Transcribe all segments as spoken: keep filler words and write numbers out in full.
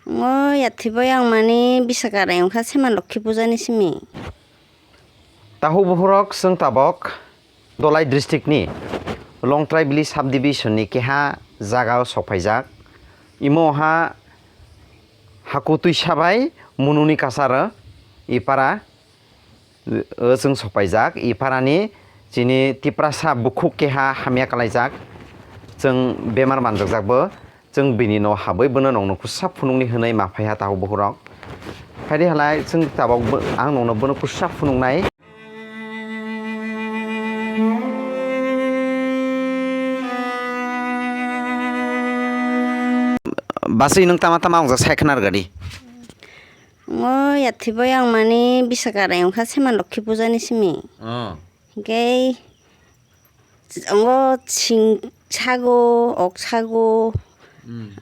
Ngo yathwi bai ang mani bisa karai wngkha Sema Lokhi puja ni simi. Tahu buhurok, chwng tabok Dolai district ni Longtrai village subdivision ni keha jaga o sokphaijak. Imo ha haku twisa bai mununi kasar ipara o chwng sokpaijak. Ipara ni chini Tiprasa bukhuk keha hamya kalaijak. Chwng bemar manjakjak bo. Chwng bini no habwi bono nongno kusa phunukni hwnwi ma phaiha tahu buhurok. Phaidi halai chwng tabok bo-, ang nongno bono kusa phunuknai. Baswi nwng tama tama wngjak sai khna rwgadi. Ngo yathwi bai ang mani bisa karai wngkha Sema Lokhi puja ni simi. Oh. Hingke ngo sing sago, ok sago. Hmm.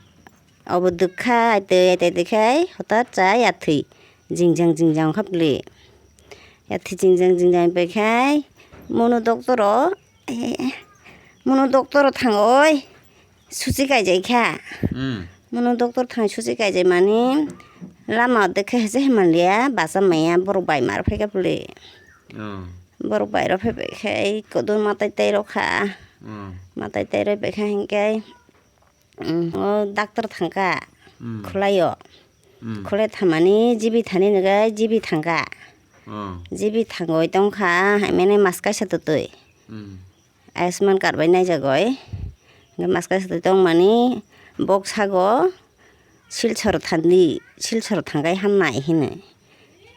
Obo dukha, ai tei, ai tei, tei khai, hotat cha yathwi jingjang, jingjang kha pli. Yathwi jingjang, jingjang pai khai, mono doctor o, eh, mono doctor o thang oi, suchi kaijai kha. Hmm. Mono doctor thang suchi kaijai mani, lama o dekhe hese hemanliya, basa maya, borok bai mar phai kha pli. Oh. Borok bai rok phai pai khai, kotor matai tai rok kha. Hmm. Matai tai rok pai kha hingke, Mm, o doctor thangkha, mm, khwlaio. Mm. Khwlai thamani G B thani nokhe G B thangkha. Oh. G B thangwi tongkha, haimani mas kaisa twtwi. Mm. Ayushman card bai naijagwi. Hwnkhe mas kaisa twtwi tongmani bok sago Silchar thandi, Silchar thangkhai hamnai hino.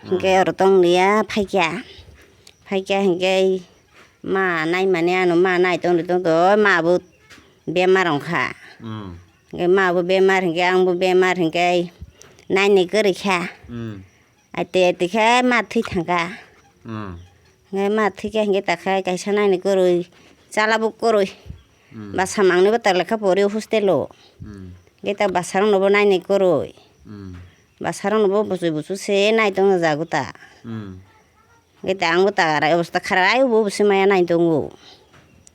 Hwnkhe, hmm, oro tong liya, phaikya. Phaikya hwnkhe ma naimani ano ma nai tongri tongtoi, ma bo bemar wngkha. Hmm. Hwnkhe ma bo bemar hwnkhe ang bo bemar hwnkhe nainai kwrwi kha. Hmm. Aite aite khe ma thwi thangkha. Hmm. Hwnkhe ma thwi khe hwnkhe takha kaisa nainai kwrwi, chala bo kwrwi. Hmm. Bwsa mangni bo ta lekha pori hostel o. Hmm. Hwnkhe ta bwsarokno bo nainai kwrwi. Hmm. Bwsarokno bo buchwi buchwi se nai tongna jago ta. Hmm. Hwnkhe ta ang bo ta arai obosta kharai bo buchwi maya nai tongo.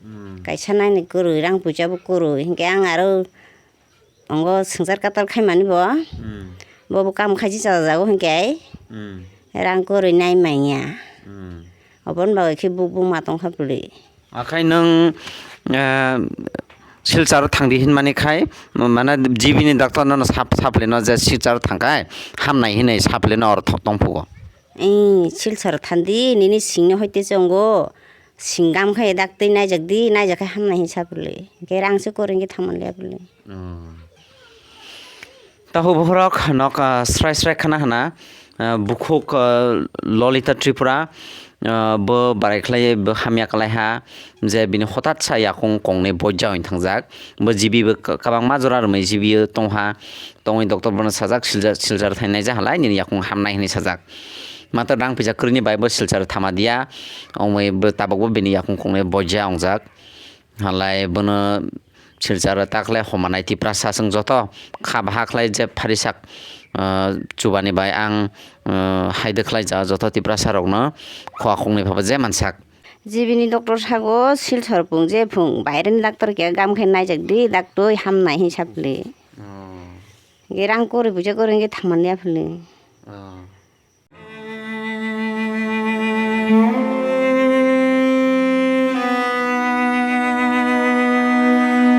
Hmm. Kaisa nainai kwrwi, rang puisa bo kwrwi. Hwnkhe ang aro ongo swngchar katal khaimani bo. Hmm. Bo bo kam khaisi chajago hwnkhe. Hmm. Rang kwrwi nai manya. Hmm. Oboni bagwi khe buk buma tongkha bwlwi. Akhai nwng, eh, Silchar thangdi hinmani khai, mane G B ni doctor no sap-, saplino je Silchar thangkhai, hamnai hinwi saplino oro tho-, tongphugo. Ee, Silchar thandi, nini singni hoite chongo, sing gam khai dak twi naijak di, naijak khai hamnai hin sapli. Hwnkhe rang se kwrwi hwnkhe thangmanliya bwlwi. Oh. Tahu bohrok nok, ah, srai srai khana hana, ah, bukhuk, ah, Lolita Tripura, ah, bo barai khlai bo hamya kalai ha, je bini hotat sa yakung kongnwi boija wng thangjak. Bo G B bo ka-, kabangma jora rwmwi G B o tongha, tongwi doctor bono sajak, Silchar, Silchar thai naija halai nini yakung hamnai hinwi sajak. Mato rang pisa kwrwini bai bo Silchar thama diya, ongwi bo tabok bo bini yakung kongnwi boija wngjak. Halai bono Silchar o ta khlai homanai Tiprasa chwng joto kha baha khlai je pharisak, ah, chubani bai ang, ah, haide khlai ja joto Tiprasa rokno khua khoknwi phaba je mansak. G B ni doctor sago Silchar phung je phung baireni doctor khe gam khe naijak di dak twi hamnai hin sapli. Oh. Ge rang kwrwi buja kwrwi ge thangmanliya phli. Oh.